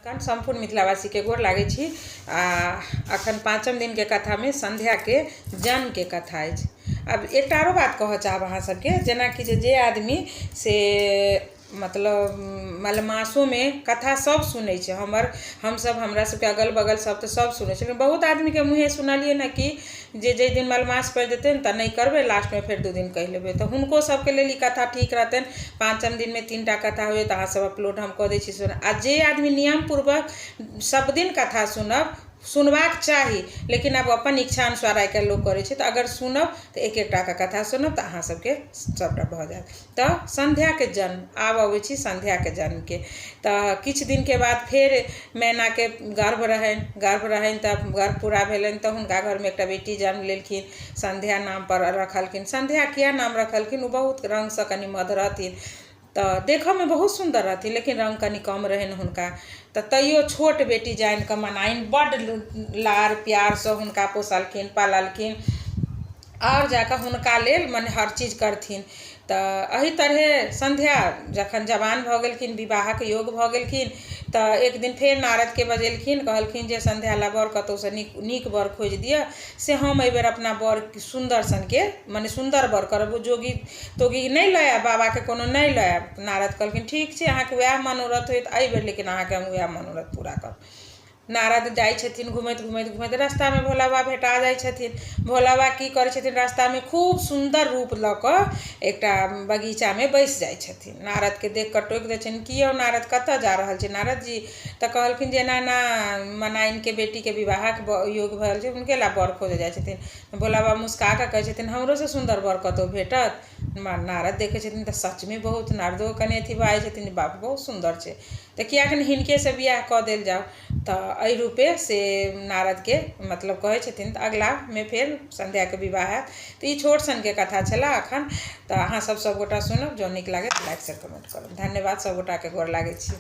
अखन सम्पूर्ण मिथिलावासीके गोर लागै छी आ अखन पाँचम दिनके कथामे सन्ध्याके जन्मके कथा अछि। आब एकटा आरो बात कहऽ चाहब अहाँ सबके, जेनाकि जे आदमी से मतलब मलमासोमे कथा सब सुनै छै, हमर हमसब हमरा सबके अगल बगल सब तऽ सब सुनै छै, लेकिन बहुत आदमीके मुँहे सुनलियै ने कि जे जाहि दिन मलमास पड़ि जेतै ने तऽ नहि करबै, लास्टमे फेर 2 दिन कहि लेबै। तऽ हुनको सबके लेल ई कथा ठीक रहतनि। पाँचम दिनमे 3टा कथा होइए तऽ अहाँ सब अपलोड हम कऽ दै छी सुन। आ जे आदमी नियमपूर्वक सब दिन कथा सुनब, सुनबाक चाही, लेकिन आब अपन इच्छा अनुसार आइ काल्हि लोक करै छै, तऽ अगर सुनब तऽ एक एकटाके कथा सुनब तऽ अहाँ सबके सबटा भऽ जायत। तऽ सन्ध्याके जन्म, आब अबै छी सन्ध्याके जन्मके। तऽ किछु दिनके बाद फेर मैनाके गर्भ रहनि, गर्भ रहनि तऽ गर्भ पूरा भेलनि तऽ हुनका घरमे एकटा बेटी जन्म लेलखिन, सन्ध्या नामपर रखलखिन। सन्ध्या किया नाम रखलखिन? ओ बहुत रङ्गसँ कनि मध रहथिन, तऽ देखऽमे बहुत सुन्दर रहथिन, लेकिन रङ्ग कनि कम रहनि हुनका। तऽ तैयो छोट बेटी जानिकऽ मनाइन बड्ड लाड़ प्यारसँ हुनका पोसलखिन पाललखिन आओर जाकऽ हुनका लेल मने हर चीज करथिन। तऽ एहि तरहे सन्ध्या जखन जवान भऽ गेलखिन, विवाहक योग भऽ गेलखिन, तऽ एक दिन फेर नारदके बजेलखिन, कहलखिन जे सन्ध्या ला बर कतहुसँ नीक नीक बर खोजि दिअ, से हम एहिबेर अपना बर सुन्दर सनके मने सुन्दर बर करब, ओ जोगी तोगी नहि लऽ आयब, बाबाके कोनो नहि लऽ आयब। नारद कहलखिन ठीक छै, अहाँके वएह मनोरथ होइत एहिबेर, लेकिन अहाँके हम वएह मनोरथ पूरा करब। नारद जाइ छथिन घुमैत घुमैत घुमैत, रास्तामे भोला बाबा भेटा जाइ छथिन। भोला बाबा की करै छथिन, रास्तामे खूब सुन्दर रूप लऽ कऽ एकटा बगीचामे बैस जाइ छथिन। नारदके देख कऽ टोकि दै छथिन, की यौ नारद कतऽ जा रहल छी नारद जी? तऽ कहलखिन जे एना एना मनाइनके बेटीके विवाहक योग भऽ छै, हुनके लए बर खोजऽ जाइ छथिन। भोला बाबा मुस्का कऽ कहै छथिन हमरोसँ सुन्दर बर कतहु भेटत? नारद देखै छथिन तऽ सचमे बहुत नारदो कनि अथी भऽ जाइ छथिन, बाप बहुत सुन्दर छै, तऽ किएक नहि हिनकेसँ बियाह कऽ देल जाउ। तऽ एहि रूपे से नारदके मतलब कहै छथिन। तऽ अगिलामे फेर सन्ध्याके विवाह हैत। तऽ ई छोट सनके कथा छलए अखन, तऽ अहाँ सब सबगोटा सुनब, जँ नीक लागत लाइक शेयर कमेंट करब। धन्यवाद, सबगोटाके गोर लागै छी।